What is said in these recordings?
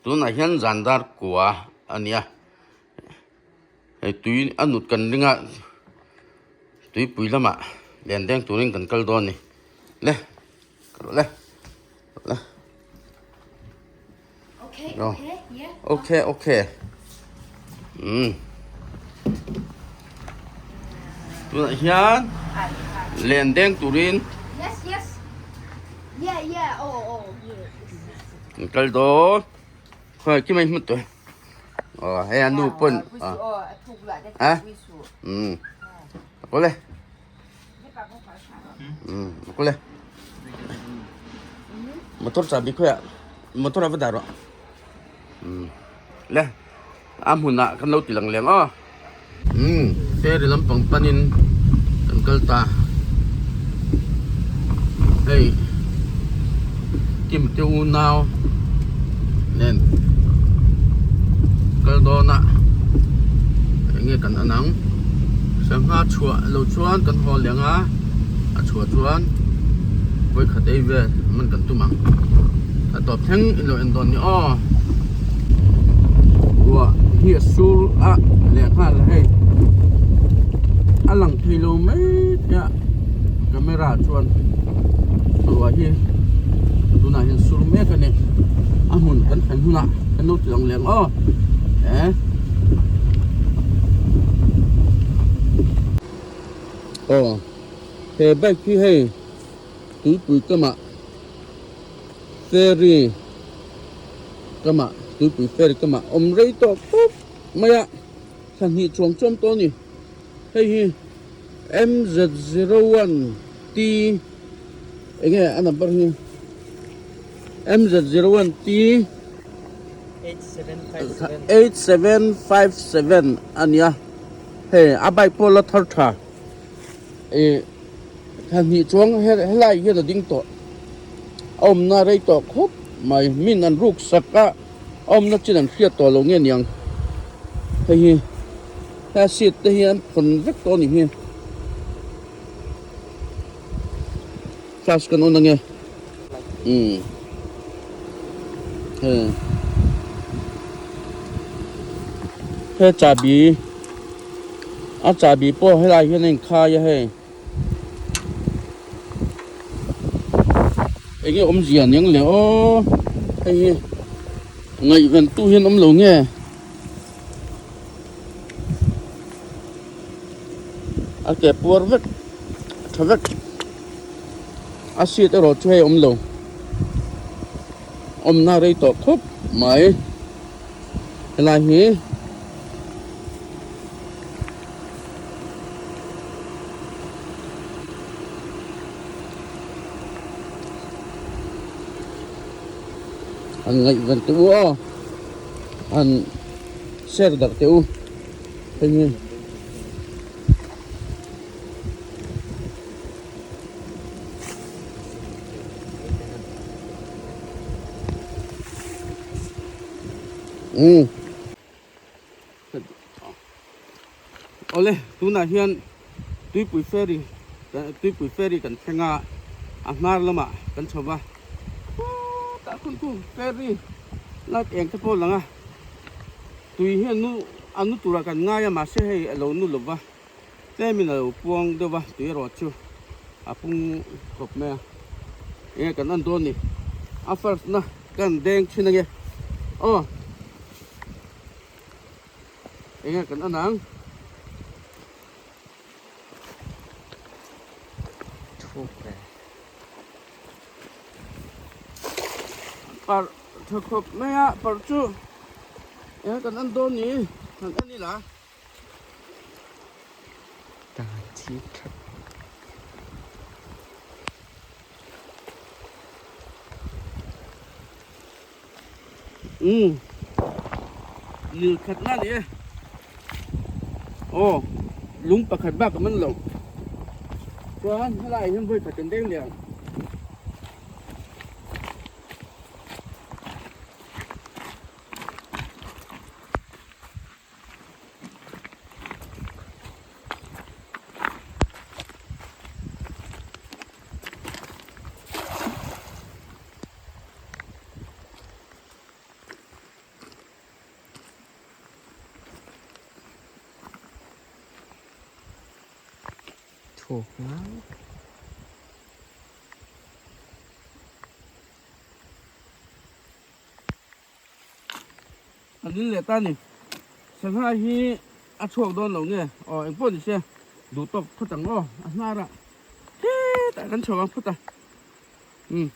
Tunah hian zan dar kua a nia hei tui a nut kan ring a tuipui lamah len deng turin kan kal dawn a ni le ka rawh le le okay okay um tunah hian len deng turin Kan kal dawn khawi ki mai hmut tawh aw hei a nu pawn a um a kawl e um a kawl e motor chahbi khawiah motor a va dah rawh um le a hmunah kan lo ti lang leng aw um ferry lampang panin kan kal ta hei kim te unau nen kal dawn a enge kan an ang sangha chhuah lo chuan kan haw leng a a chhuah chuan vawikhat ei vel man kan tum ang a tawp thleng in lo en dawn ni aw. Ruah hi a sur a leh nghal a hei a lang thei lo mai thei a camera chuan ruah hi tunah hian sur mek a ni a hmun kan thlen hunah kan lo ti lang leh ang aw eh aw he bike hi hei tuipui kamah ferry kamah tuipui ferry kamah awm rei tawh khawp mai a thla hnih chuang chuam tawh a ni hei hi M Z zero one T eng nge a number hi M Z zero one T 8757 a nia hei a bike pawh la thar tha ih thla hnih chuang helai hian a ding tawh a awmna rei tawh khawp mai min an ruk sak a a awmna chin an hriat tawh lo nge niang hei hi he seat te hi an phawn vek tawh a ni hi flash kan on ange umm hei he chahbi a chahbi pawh helai hian a inkhai a hei. Enge awmzia aniang le aw hei hi ngaihven tu hian awm lo nge a ke puar vek a tha vek a seat erawh chu hei awm lo awmna rei tawh khawp mai helai hi. An ngaihven teh u aw an share darh teh u hei hi. Umm. Awle tunah hian tuipui ferry tuipui ferry kan thleng a a hnar lamah kan chho va khutah khun khu ferry light eng te pawh a lang a tui hian nu a nu turah kan ngai a mahse hei a lo nu lo va tlemin a lo puang deuh va tui erawh chu a pung khawp mai a enge kan en dawn ni a first na kan deng thin ange aw. Enge kan en ang. Thuk ve. Parh tha khawp mai a parh chu enge kan en dawn ni han en ila. Dan chip that. Umm lil khat na ni e aw lung pakhat bak a man lo chuan helai ah hian vawi khat kan deng leh ang. Thuk ngang. A dil leh ta ni. Sangha hi a chhuak dawn lo nge? Aw engpawh ni se duh tawk phawt ang aw a hnar ah hetah kan chho ang phawt a. Umm.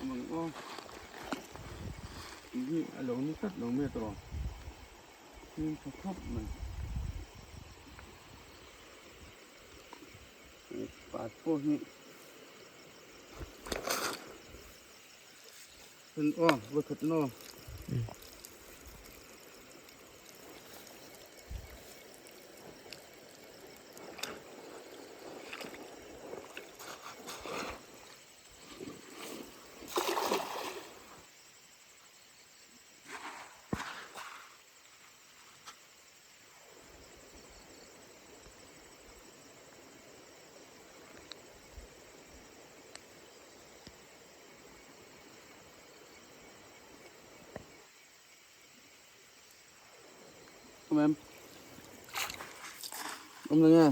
Mang aw tih hi a lo ni tlat lo mai a tawh fim tha khawp mai pat pawh hi aw vawikhat naw. Không em Ông lên nha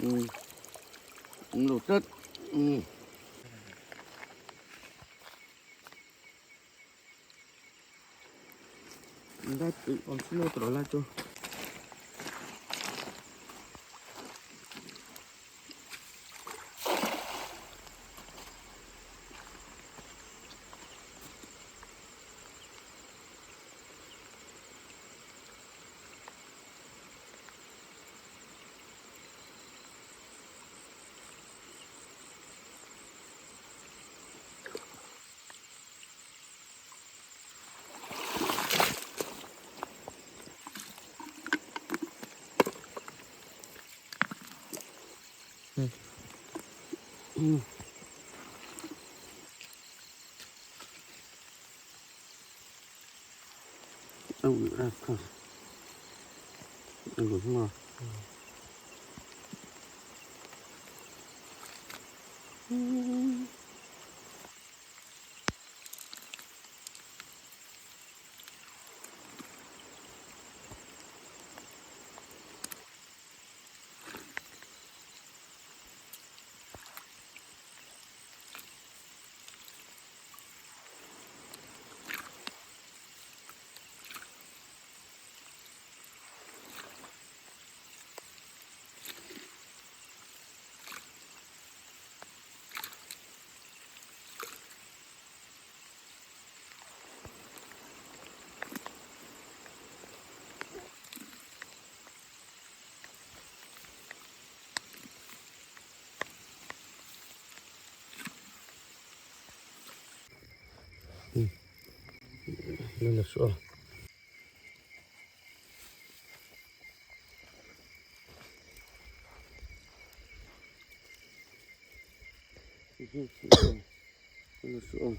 Ừ Ông lụt rất Ừ Đã tự ông xin lỗi trở lại cho Nên là sữa. Nên là sữa.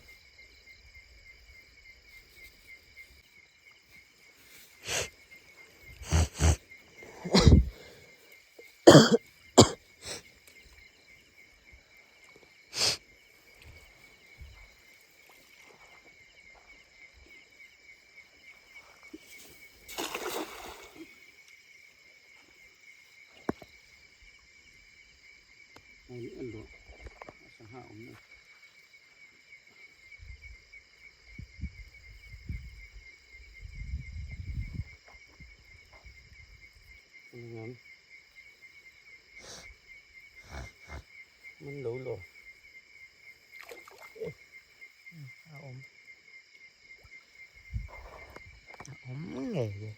Hei en rawh a sangha awm na. Man lo lo. A awm. A awm ngei e.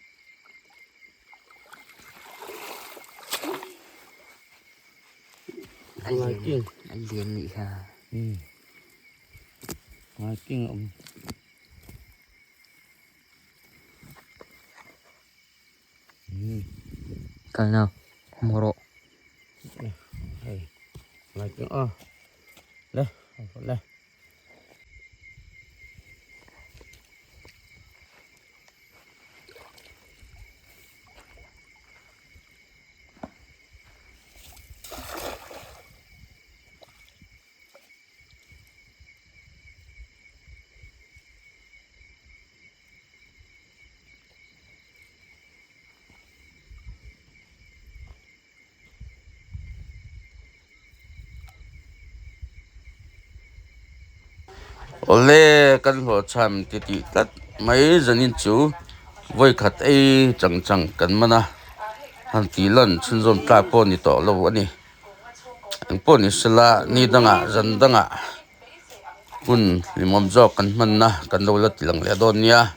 A lian a lian nih kha. Ngai king a awm. Kal na hmu rawh. Hei ngai king a le le. Awle kan hlawhchham ti tih tlat mai zanin chu vawikhat ei chang chang kan man a, han tih lan chhunzawm tlak pawh ni tawh lo a ni. Engpawh ni sela ni dangah zan dangah hun hlimawm zawk kan hmanna kan lo la ti lang leh dawn nia.